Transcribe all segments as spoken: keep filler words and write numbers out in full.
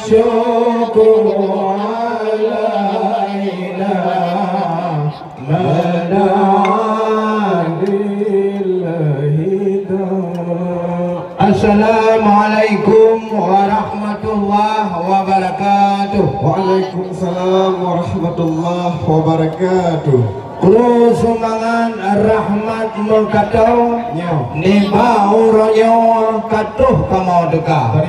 Syukur alaina madadil hidayah. Assalamualaikum warahmatullahi wabarakatuh. Waalaikumsalam warahmatullahi wabarakatuh. Kru sumbangan rahmat meukato, nyoe, nibak uroe nyoe ka troh kamoe teuka.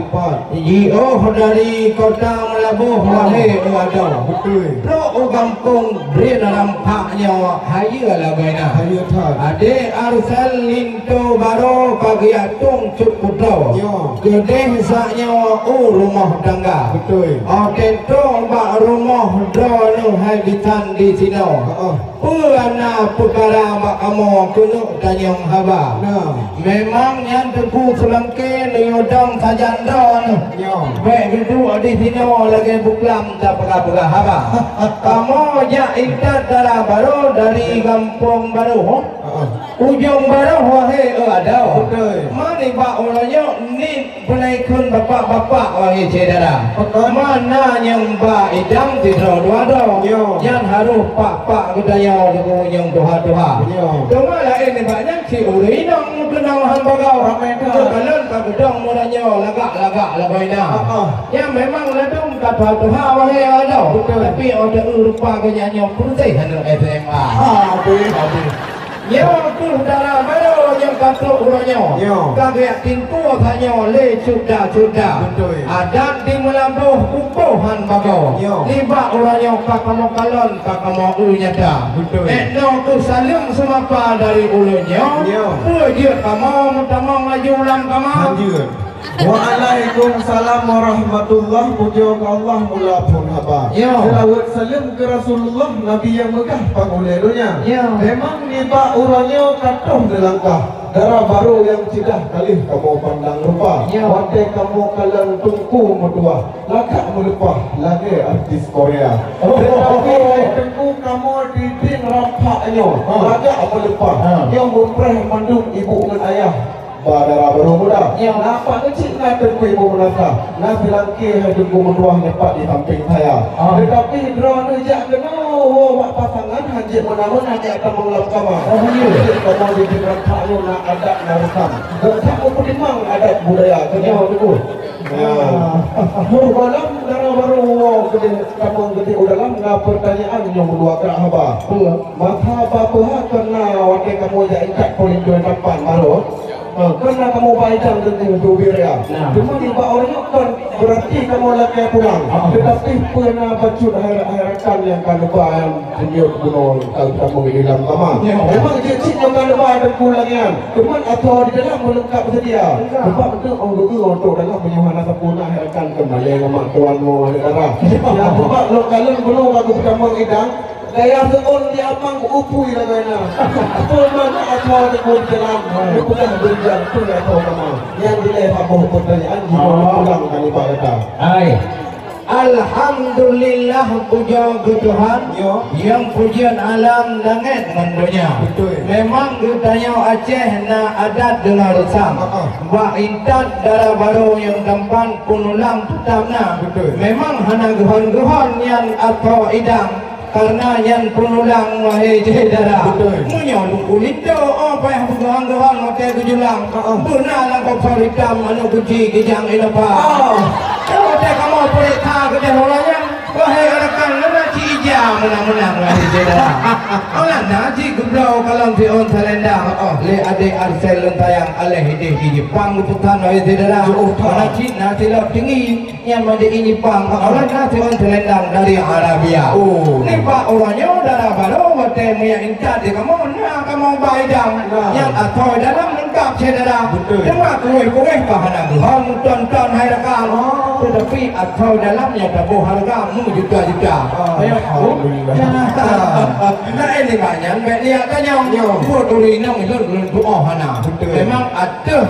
Jiôh dari kota Meulaboh, wahé adoe. Beutôi. Trok u gampông Brien Rampak nyoe hayeue lagoena. Hayeue that. Adék Arsel Linto Baro ka geujak tueng cut putroe. Nyoe. Keudeh sa nyoe u rumoh tangga. Beutôi. Óh teuntông bak rumoh droeneuh hai bisan di sinoe. Heeh. Peue na peukara bak kamoe keuneuk tanyong haba? Nah. Memang nyan Teungku Seulangké neuyue dong sajan droeneuh. Nyoe. Bèk geuduek disinoe lagèe buklam tapeugah-peugah haba. Kamoe jak intat dara barô dari gampông barô. Heeh. Ujông barô wahé adoe. Beutôi. Man nibak uroe nyoe ni Peulai kheun bapak-bapak wahé syedara. Beutôi. Mana nyang ba idang sidroe dua droe. Yo. Nyan harôh pak-pak geutanyoe deungon nyang tuha-tuha. Yo. Teuma laén nibak nyan si ureueng inong meukeunong han bagoe. Ramé that. Geukalon ka geudong meunanyoe lagak-lagak lagoena. Ah, ah. Nyan memang ladôm ka tuha-tuha wahé adoe. Beutôi. Tapi óh teu rupa geuh nyan nyoe peureuseh aneuk S M A. Ah, beutôi. Nyoe keuh dara barô nyang ka trok uroe nyoe. Nyoe. Ka geujak timpo tanyoe lé syedara-syedara. Beutôi. Adat di Meulaboh kupoh han bagoe. Nyoe. Nibak uroe nyoe ka kamoe kalon, ka kamoe eu nyata. Beutôi. Ék noe keuh saleuem seumapa dari ulôn nyoe. Nyoe. Peue jeuet kamoe meutamong laju lam kama? Han jeuet. Waalaikumsalam warahmatullah, pujoe keu Allah mula phon haba. Ya. Seulaweuet saleuem keu Rasulullah, Nabi nyang meugah pangulèe donya. Ya. Memang nibak uroe nyoe ka troh neulangkah, dara barô nyang ceudah ka lheueh kamoe pandang rupa. Ya. Watèe kamoe kalon teungku meutuah, lagak meuleupah lagèe artis Korea. Oh. Teutapi hai teungku, kamoe di Brien Rampak nyoe, ha, lagak meuleupah. Ha. Nyoe meupreh mandum ibu ngon ayah. Ba dara barô muda. Ya. Na pak keuchik na teungku ibu meunasah. Na seulangké hai teungku meutuah nyoe pat di sampéng saya. Ah. Teutapi droeneuh jak keunoe woe bak pasangan han jeuet meunan-meunan jak tamong lam kama. Oh, iya. Jeuet kamoe di Brien Rampak nyoe na adat na reusam. Gata meupeutimang adat budaya keunoe teungku. Ya. Ah. Meugohlom dara barô woe keudéh tamong keudéh u dalam na peurtanyaan nyang meudua krak haba. Betul. Masa bak peuhah kon na watèe kamoe jak intat poh linto tampan barô. Ha, kon na kamoe ba idang teuntèe tubir ya. Nah. Teuma nibak uroe nyoe kon beurati kamoe lakèe pulang. Ah. Teutapi peue na bacut hai, hai rakan nyang ka neuba nyang seumiot bunoe ka tamong di lam kama. Ya. Memang cit-cit nyang ka neuba teungku lagèe nyan. Teuma atau di dalam meulengkap seudia. Lengkap. Sebab beutôi ôn geu-eu ôn trok dalam meunyoe hana sapeue na hai rakan keu malèe ngon mak tuan mo dara. Ya. Ya, sebab lôn kalon bunoe ka geutamong idang. Gaya seuôn di amang upui lagoena. Peue makna atoe teupeu di dalam? Neupeugah beureujan peue atoe teuma. Nyang dilèe saboh peurtanyaan jinoe pulang ka nibak gata. Hai. Alhamdulillah, pujoe keu Tuhan, yo, nyang peujeuet alam langèt ngon donya. Beutôi. Memang geutanyoe Aceh na adat deungon reusam. Ha, ha. Bak intat dara barô nyang tampan peunulang teutap na. Beutôi. Memang hana geuhon-geuhon nyan atoe idang. Kareuna nyan peunulang, wahé syedara. Beutôi. Meunyoe Teungku Linto, oh, payah beugeuhang-geuhang watèe geujulang. Heeh. Beuna lam botol itam aneuk kunci gijang Innova. Oh. Watèe kamoe peuriksa keudeh uroe nyan, wahé rakan, na cit ija meunang-meunang, wahé syedara. Olah na cit geubloe kalon siôn salendang. Heeh. Lé adék Arsel lôn sayang, aléh idéh di Jepang geupeusan, wahé syedara. Jepang. Mana cit na silop teungi. Nyan made i Jepang, ka Allah na siôn seulendang dari Arabia. Oh. Nibak uroe nyoe dara barô watèe meujak intat di kamoe, na kamoe ba idang. Nah. Nyang atoe dalam leungkap syedara. Beutôi. Teuma kuéh-kuéh ka hana geuhon meuton-ton hai rakan. Oh. Teutapi atoe dalam nyang taboh hareuga meujuta-juta. Alhamdulillah. Nah, laén nibak nyan bèk liak tanyong. Nyoe. Buet ureueng inong ilôn, ulôn tuoh hana. Beutôi. Memang ateueh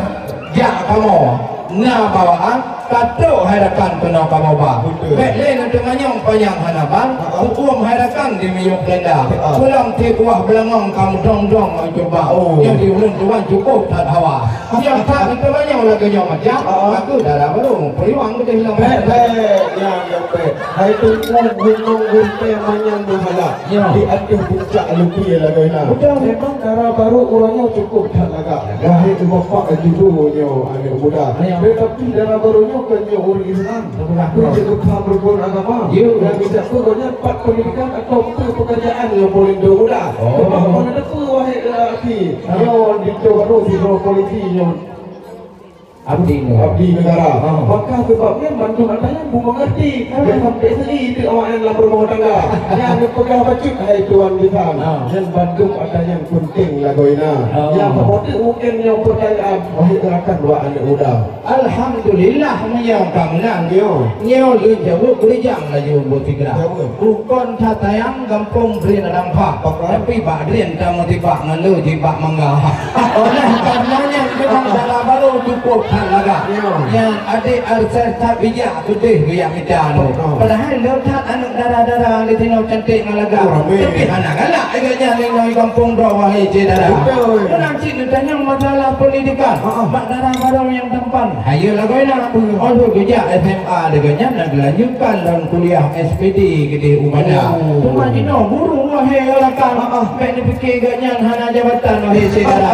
jak kamoe na bawaan. Ka trok hai rakan keunoe kamoe ba. Betul. Bèk lé neuteumanyong panyang hana ban. Ha, ha. Huköm hai rakan di miyueb keulenda. Ha. Pulang tiep kuah beulangong ka meudrong-drong ngon cuba. Oh. Nyang di ulôn tuan cukôp that hawa. Nyang that neuteumanyong lagèe nyoe macam. Ha, ha. Aku dara barô, peuriwang keudeh lom. Bèk, bèk, nyang, nyang bèk. Hai Teungku Gunong Gurtée manyang meuhala. Ya. Di ateueh puncak lumpie lagoina. Betul. Memang dara barô uroe nyoe cukôp that lagak. Lagak. Wahé bapak judo nyoe aneuk muda. Ya. Teutapi dara barô nyoe kon nyoe ureueng Islam. Betul. Peue jeuet geupham rukon agama. Ya. Dan geujak peue gobnyan pat pendidikan atau peue pekerjaan nyoe peulinto muda. Oh. Sebab kon na teupeue wahé lelaki. Ya. Nyoe linto barô sidroe polisi nyoe. Abdi negara. Abdi negara. Ha. Maka sebab nyan bandum ata nyan beumeungerti. Ha. Nyan sampai seuri teuk awak nyan lam rumoh tangga. Nyan neupeugah bacut hai tuan bisan. Ha. Nyan bandum ata nyan penting lagoina. Ha. Nyang saboh teuk mungken nyoe pertanyaan, wahé rakan dua aneuk muda. Alhamdulillah, meunyoe ka meunan. Yo. Nyoe lôn jaweueb beurijang laju beusigra. Jaweueb. Bukon that sayang gampông Drien Adam Pha. Apa? Tapi bak Drien tameusipak ngon lôn jibak mangga. Oleh karena nyan, memang dara barô cukôp that lagak. Ya. Nyan adék Arsel that bijak keudeh geujak mita nyoe. Oh. Padahai le that aneuk dara-dara di sinoe cantik ngon lagak. Oh, ramé. Tapi hana galak lagèe nyan di gampông droe wahé syedara. Betul. Meunan cit neutanyong masalah pendidikan. Ha, ha. Bak dara barô nyang tampan. Hayeue lagoina. Hmm. Oh lheueh geujak S M A lagèe nyan na geulanjutkan lam kuliah S P D keudeh u Banda. Oh. Teuma jinoe guru wahé rakan. Ha, ha. Bèk neupike gobnyan hana jabatan wahé syedara.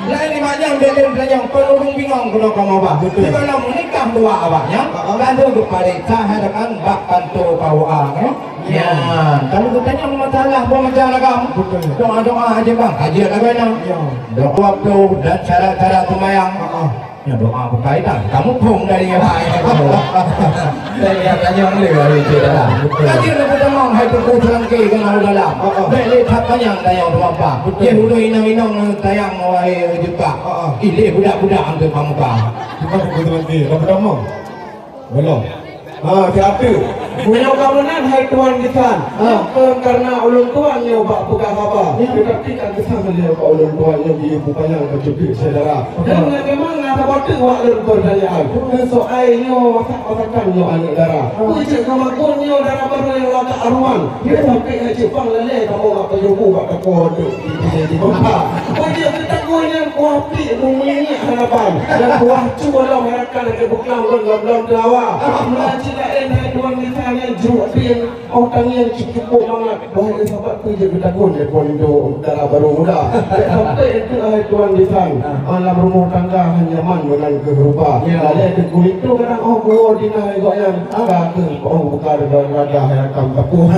Laén nibak nyan bèk lé neutanyong kon ureueng bingong keunoe kamoe ba. Betul. Sigohlom meunikah dua awak nyan, ha, ha, ka lheueh geupareksa hai rakan bak kantô K U A nyoe. Ya. Nyan, ka lheueh geutanyong masalah boh macam ragam. Betul. Doa-doa aja bang, ka jeuet lagoina. Ya. Doa waktu dan syarat-syarat seumayang. Ha, ha. Ya, doa bukai dah. Kamu phôn dari yang lain. Dari yang tanya mula hari itu dah. Betul. Lagi nak bertemu hai Teungku Seulangké keunan dalam. Oh, oh. Bèk lé that panyang tanyong teumapa. Betul. Dia dulu inong-inong tayang wahé juga. Oh, oh. Ilé budak-budak untuk pamuka. Bukan Teungku Seulangké, dah bertemu. Belum. Ha, siapa? Meunyoe ka meunan hai tuan bisan. Ha. Bukan karena ulôn tuan nyoe bak peugah haba. Ya. Tetapi kan bisan lé bak ulôn tuan nyoe di bukanya keucupi syedara. Dan memang na saboh teuk wak lôn peurtanyaan. Keu soai nyoe masak-masakan nyoe aneuk dara. Ha. Peue cit keu makot nyoe dara barô nyang lagak aruan. Dia sampai hai cit bang lalé kamoe bak pajoh bu bak takot tu. Di, di, di bangka. Wajah geutanggôi nyan kuah pik meumeunyit harapan. Dan kuah cu lom harakan lagèe beuklam lom lom lom teuhawa. Meunan cit laén hai tuan bisan nyan jruk pin. Oh tangieng cit cukup mangat. Wahai sahabat tu je geutanggôi lé tuan linto dara barô muda. Bèk sampai enteuk hai tuan bisan. Ah, lam rumoh tangga han nyaman meunan keu rupa. Ya. Lalé keu kulit tu kadang oh gua dina gobnyan. Ah. Ka keu oh buka daripada raga hai rakam kapuh.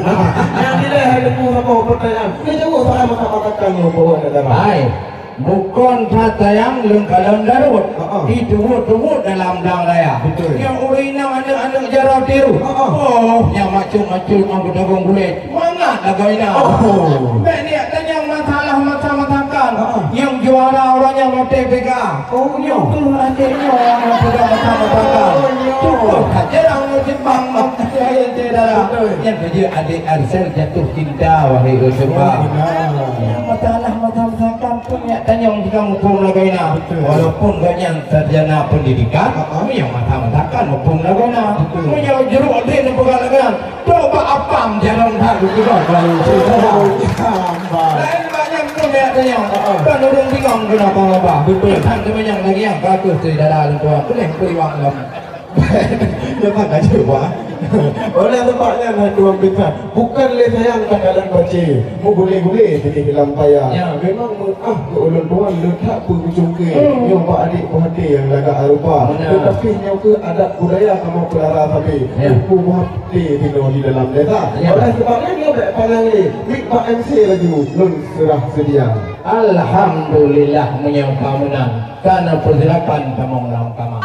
Yang dilèe hai teungku saboh pertanyaan. Neujaweueb soai masak-masakan nyoe bak ureueng dara. Hai, bukon that sayang lôn kalon daruet. Ha, ha. Di tubuet-tubuet dalam blang raya. Betul. Nyang ureueng inong aneuk-aneuk jaroe tiru. Ha, ha. Oh, nyang macul-macul ngon beudagong gulèe. Mangat lagoina. Oh. Bèk neutanyong masalah masak-masakan. Ha, ha. Nyang juara ureueng nyang moto P K A. Oh, nyoe keuh até nyoe nyang peugah masak-masakan. Oh, nyoe. Cukup that jarang ngon Jepang, ngon Thai, Thai dalam. Betul. Nyang keujeuet adék Arsel jatuh cinta, wahai Euseuba. Oh, benar. Nyang masalah masak-masakan pun nyak tanyong jika muphom lagoina. Betul. Walaupun gobnyan sarjana pendidikan, ha, ha, nyang masak-masakan muphom lagoina. Betul. Meunyoe juruk adék neupeugah lagoina, Coba apam jalan that beutôi baru. Laén banyak pun ya tanya. Heeh. Kan ureueng bingong keunoe kamoe ba. Betul. Kan teumanyong lagèe nyan, bagus tu dara lôn tuan. Boleh peuriwang lom. Dia pakai je, Wak. Oleh sebab nyan, hai tuan bisan, bukan lé sayang takalon pacé, meugulé-gulé sideh lam paya. Ya. Memang Ah, keu ulôn tuan le that peue meucungké. Hmm. Nyoe bak adék buah até nyang lagak rupa. Benar. Teutapi nyoe keuh adat budaya kamoe peulara sabe. Ya. Teungku buah até tinoe di dalam desa. Ya. Oleh sebab nyan nyoe bèk pandang lé. Mik bak M C laju, lôn seurah seudia. Alhamdulillah, meunyoe ka meunan, ka na peusilakan tamong lam kama.